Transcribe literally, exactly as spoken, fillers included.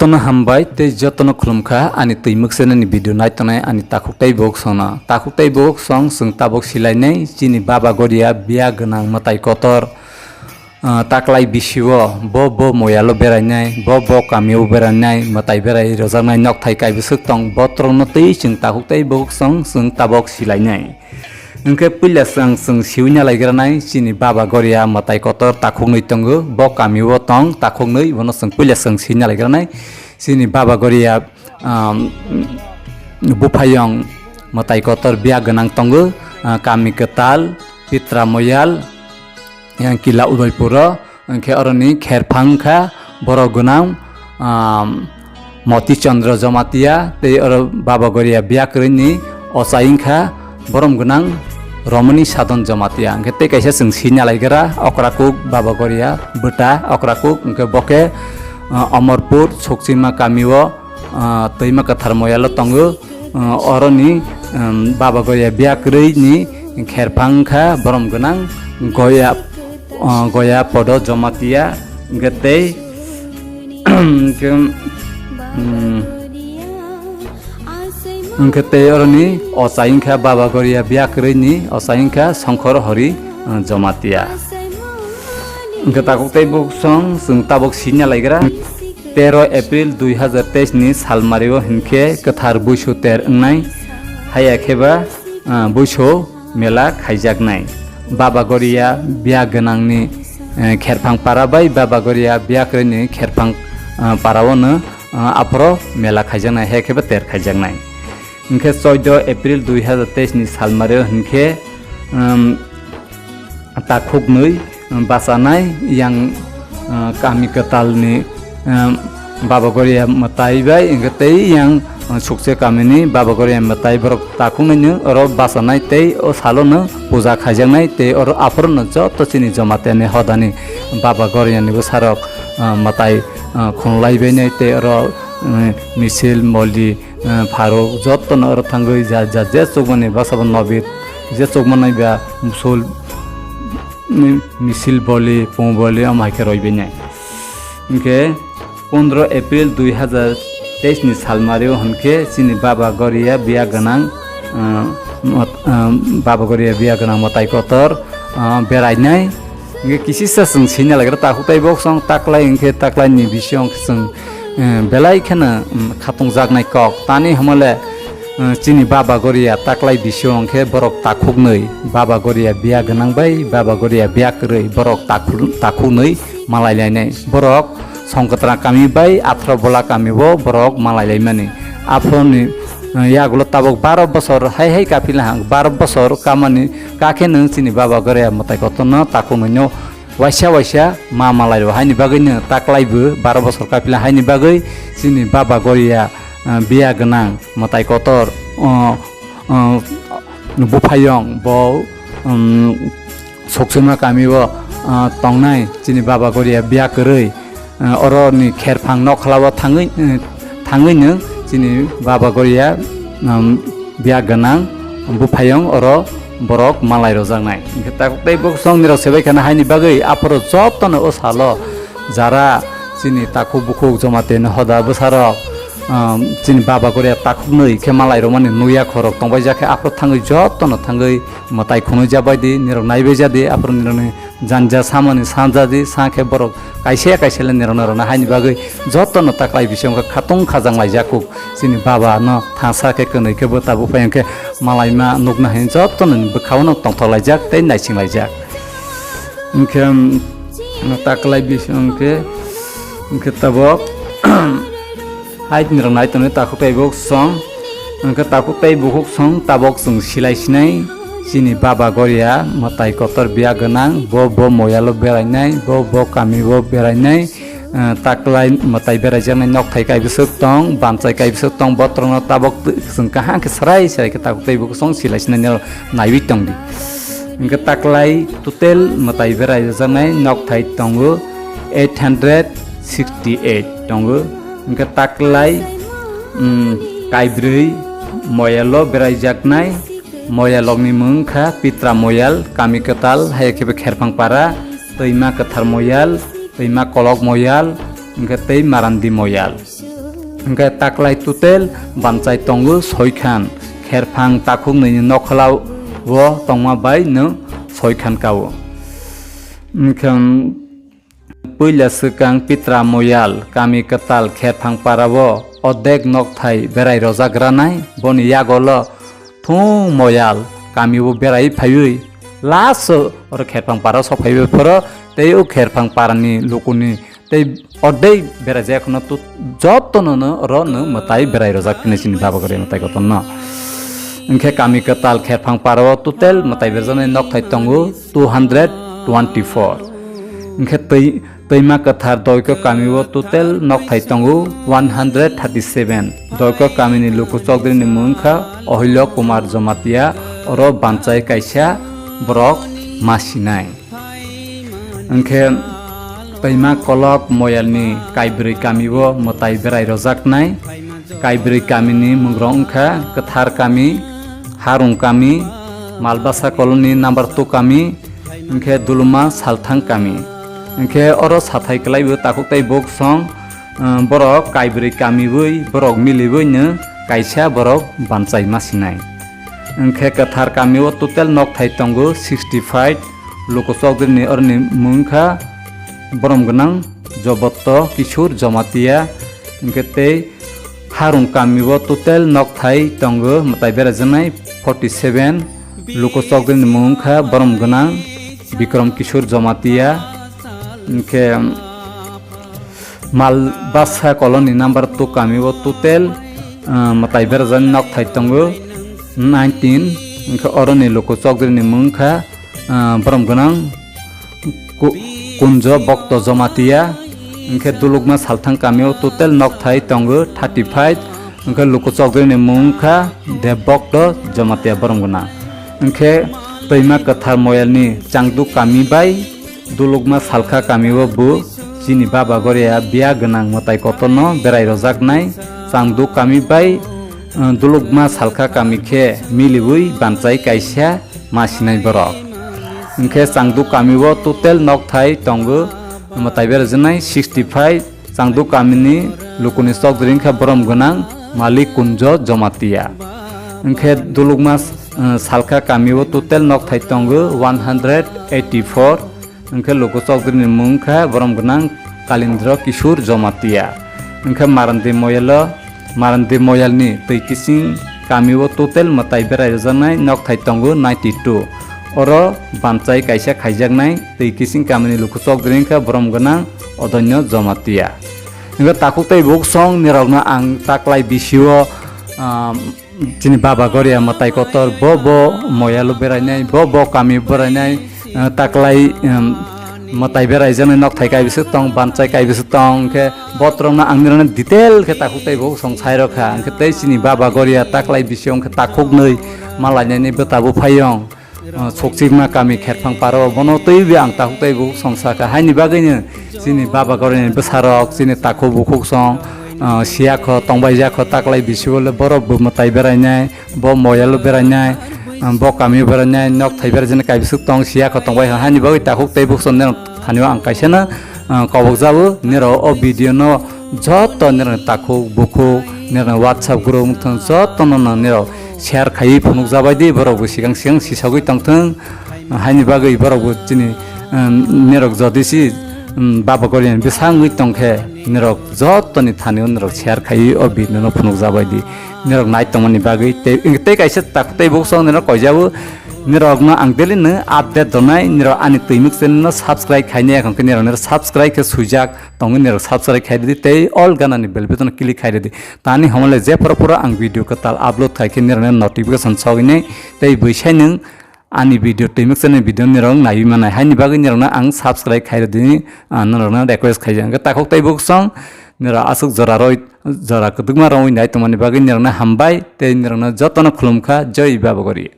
Jotono hambai tei jotono khulumkha ani twi mwksenani video naitonai ani takhuk tei bok songno. Takhuk tei bok song chwng tabok silainai chini Baba Goria biya gwnang mwtai kotor. Ah, taklai bisio bo bo moyalo berainai, bo bo kamio berainai, mwtai berai rojaknai nokthai kaibwswk tong, botrokno twi chwng takhuk tei bok song chwng tabok silainai. Hwnkhe puila chwng chwng siwi nalaigranai chini Baba Goria mwtai kotor takhuknwi tongo, bo kamio tong takhuknwi, bono chwng puila chwng siwi nalaigranai chini Baba Goria, um, buphayong mwtai kotor biya gwnang tongo, uh, kami kwtal, Pitra Moyal, yang kila Udaipuro, hwnkhe oroni kherphang kha borok gwnang, um, Moti Chandra Jamatia, tei oro Baba Goria biya kwrwini ochai wngkha borom gwnang Romoni Sadon Jamatia. Hwnkhe tei kaisa chwng sina laikra, okra kuk Baba Goria bwta, okra kuk, hwnkhe boke, uh, Omorpur, Sukchima kamio, uh, Twima Kwthar Moyalo tongo. Uh, oroni, um, Baba Goria biya kwrwini kherphang kha borom gwnang Goya, uh, Goya Podo Jamatia, hwnkhe tei, hwnkhe, um, hwnkhe tei oroni ochai wngkha Baba Goria biya kwrwini ochai wngkha Songkhor Hori, uh, Jamatia. Hwnkhe takhuk tei bok song chwng tabok sina laikra. Tero April dui hazar teis ni salmario hwnkhe kwthar buisu ter wngnai, haya kheba, ah, buisu mela khaijaknai. Baba Goria biya gwnangni, eh, kherphang para bai Baba Goria biya kwrwini kherphang, ah, parao no, ah, aphoro mela khaijaknai, haya kheba ter khaijaknai. Hwnkhe chaudo April dui hazar teis ni salmario hwnkhe, um, takhuknwi bachanai yang, uh, kami kwtalni, um, Baba Goria mwtai bai, hwnkhe tei yang, uh, Sukche kamini Baba Goria mwtai borok takhuknaino oro bachanai tei o salono puja khaijaknai tei oro aphorono joto chini Jamatia ni hodani Baba Goria ni bwsarok, uh, mwtai, uh, khunlai bainai tei oro, uh, misil moli, eh, pharuk jotono oro thangwi ja, ja, je chukmani bwsabo nobit, je chukmani ba musul, mi-, misil boli, pung boli, omo hai khe roibainai. Hwnkhe pondro April dui hazar teis ni salmario hwnkhe chini Baba Goria biya gwnang, eh, mot-, eh, Baba Goria biya gwnang mwtai kotor, eh, berainai. Hwnkhe kisisa chwng sina laikra takhuk tei bok song taklai hwnkhe taklai ni bising chwng, eh, belai kheno, mm, khatungjaknai kok. Tani hwnmale, eh, chini Baba Goria taklai bising hwnkhe borok takhuknwi, Baba Goria biya gwnang bai Baba Goria biya kwrwi borok takhu-, takhuknwi malai lainai. Borok Songkwtra kami bai Aphra Bola kami bo borok malai laimani. Aphro ni, eh, yagulo tabok baro bosor hai hai kapila hang, baro bosor kamani kakhe nwng chini Baba Goria mwtai kotorno takhuknwi no waisa waisa ma malai rw haini bagwi no taklai bo baro bosor kapila haini bagwi chini Baba Goria, eh, biya gwnang mwtai kotor, o, o, buphayong bo, um, Sokchima kami o, ah, tongnai chini Baba Goria biya kwrwi, ah, oro ni kherphang nokhlao thangwi, eh, thangwi no chini Baba Goria, um, biya gwnang buphayong oro borok malai rojaknai. Hwnkhe tak tei bok song nirok sebai khana haini bagwi aphuru jotono o salo jara chini takhuk bukhuk Jamatia ni hoda bwsarok, um, chini Baba Goria takhuknwi khe malai romani nuya khorok tongbai jakhe aphuru thangwi jotono thangwi mwtai khunui jabai di, nirok naibai jadi, aphuru nirokni janja samani sanjadi, sakhe borok kaisa kaisa le nirokno rwna haini bagwi jotono taklai bising wngkha khatung khajang laijak kuk. Chini baba no thangsa khe kwnwi khe bwta buphai hwnkhe malaima nukna hini jotono bwkhao no tongthok laijak tei naising laijak. Hwnkhe, um, taklai bising hwnkhe, hwnkhe tabok, Hai nirok nai tonwi takhuk tei bukhuk song, hwnkhe takhuk tei bukhuk song tabok chwng silai sinai. Chini Baba Goria mwtai kotor biya gwnang, bo bo moyalo berainai, bo bo kamio berainai, eh, taklai mwtai beraijaknai nokthai kaibwswk tong, bamchai kaibwswk tong, botrokno tabok tw-, chwng kaham khe srai srai khe takhuk tei bukhuk song silai sinai nirok naiwi tongdi. Hwnkhe taklai total mwtai beraijaknai nokthai tongo eight hundred sixty eight tongo. Hwnkhe taklai, um, kaibrwi moyalo beraijaknai, moyalokni mung wngkha Pitra Moyal, kami kwtal, hai khe bo Kherphang Para, Twima Kwthar Moyal, Twima Kolok Moyal, hwnkhe tei Marandi Moyal. Hwnkhe taklai total banchai tongo soi khan, kherphang takhuknwi ni nokhola o tongma bai no soi khan ka o. Hwnkhe puila swkang Pitra Moyal kami kwtal kherphang para o odek nokthai berai rojak ranai, boni yagolo thung Moyal kami o berai phaiwi last o oro kherphang para o sok phaiwi phoro tei o kherphang para ni lukuni tei ordei berai jaya kheno to jotono no oro no mwtai berai rojak phini chini baba gori mwtai kotorno. Hwnkhe kami kwtal kherphang para o total mwtai berjaknai nokthai tongo two hundred twenty four. Hwnkhe twi twima kwthar doiko kami o total nokthai tongo one hundred thirty seven. Doiko kami ni luku chokdri ni mung wngkha Ohilok Kumar Jomatia, oro banchai kaisa borok masinai. Hwnkhe twima kolok Moyalni kaibrwi kamio mwtai berai rojaknai. Kaibrwi kamini mungrok wngkha Kwthar kami, Harung kami, Malbasa koloni number two kami, hwnkhe Duluma Salthang kami. Hwnkhe oro sathai kwlaibo takhuk tei buksong, borok kaibrwi kamiwi borok miliwino kaisa borok banchai masinai. Hwnkhe Kwthar kamio total nokthai tongo sixty five. Luku chokdrini oroni mung wngkha borom gwnang Jobotto Kishur Jomatia, hwnkhe tei Harung kamio total nokthai tongo mwtai berajaknai forty seven. Luku chokdrini mung wngkha borom gwnang Bikrom Kishur Jomatia, hwnkhe Malbasa koloni number two kamio total mwtai berajaknai nokthai tongo nineteen, hwnkhe oroni luku chokdrini mung wngkha borom gwnang Ku-, Kunjo Bokto Jomatia, hwnkhe Dulukma Salthang kamio total nokthai tongo thirty five, hwnkhe luku chokdrini mung wngkha Deb Bokto Jomatia borom gwnang. Hwnkhe twima Kwthar Moyalni Changduk kami bai Dulukma Salkha kamio bo chini baba goria biya gwnang mwtai kotorno berai rojaknai. Changduk kami bai Dulukma Salkha kami khe miliwi banchai kaisa masinai borok. Hwnkhe Changduk kamio total nokthai tongo mwtai berajaknai sixty five. Changduk kamini lukuni chokdri wngkha borom gwnang Malik Kunjo Jomatia. Hwnkhe Dulukma Salkha kamio total nokthai tongo one hundred eighty four. Hwnkhe luku chokdrini mung wngkha borom gwnang Kalindro Kishur Jomatia. Hwnkhe Marandi Moyalo, Marandi Moyalni twi kising kamio total mwtai berai rojaknai nokthai tongo ninety two. Oro banchai kaisa khaijaknai twi kising kamini luku chokdri wngkha borom gwnang Odonyo Jomatia. Hwnkhe takhuk tei buksong nirokno ang taklai bisio, ah, chini baba goria mwtai kotor bo bo Moyalo berainai, bo bo kami berainai, eh, taklai, em, mwtai beraijaknai nokthai kaibiswk tong, banchai kaibiswk tong, hwnkhe botrokno ang nirokno detail khe takhuk tei buksong sairokha. Hwnkhe tei chini baba goria taklai bisio hwnkhe takhuknwi malainani bwtabo phaiyong. Ah, Sokchikma kami Kherphang Paro, bono twiwi ang takhuk tei bukhuk song sakha. Haini bagwino chini baba gorini bwsarok, chini takhuk bukhuk song, ah, siyakho tongbaijak kho taklai bisio le borok bo mwtai berainai, bo Moyalo berainai, ah, bo kamio berainai, nokthai beraijani kaibiswk tong siyakho tongbaikha. Haini bagwi takhuk tei bukhuk song nirok thanio ang kaisano, ah, kobokjabo nirok o video no joto nirokni takhuk bukhuk, nirokni WhatsApp group wngthang jotono no nirok share khaiwi phunukjabaidi, borokbo sikang sikang sisogwi tongthwng. Haini bagwi borokbo chini, um, nirok jodi si, um, baba gorini bwsa wngwi tongkhe nirok jotoni thanio nirok share khaiwi o video no phunukjabaidi nirok nai tongmani bagwi. Tei, tei kaisa takhuk tei bukhuk song nirok koijabo, nirokno ang daily no update donai, nirok ani twimuk channel no subscribe khainai, ekhon khe nirok nirok subscribe khe swijak tongwi nirok subscribe khairidi tei all ganani bell button click khairidi. Tani homole je phoro phoro ang video kwtal upload khai khe nirokno notification sogwinai tei bwsai nwng ani video twimuk channel video nirok naiwi manai. Haini bagwi nirokno ang subscribe khairidi, ah, nirokno request khaijak. Hwnkhe takhuk tei bukhuk song nirok aswk jora roi, jora kwdwkma rongwi nai tongmani bagwi nirokno hambai tei nirokno jotono khulumkha. Joi Baba Gori.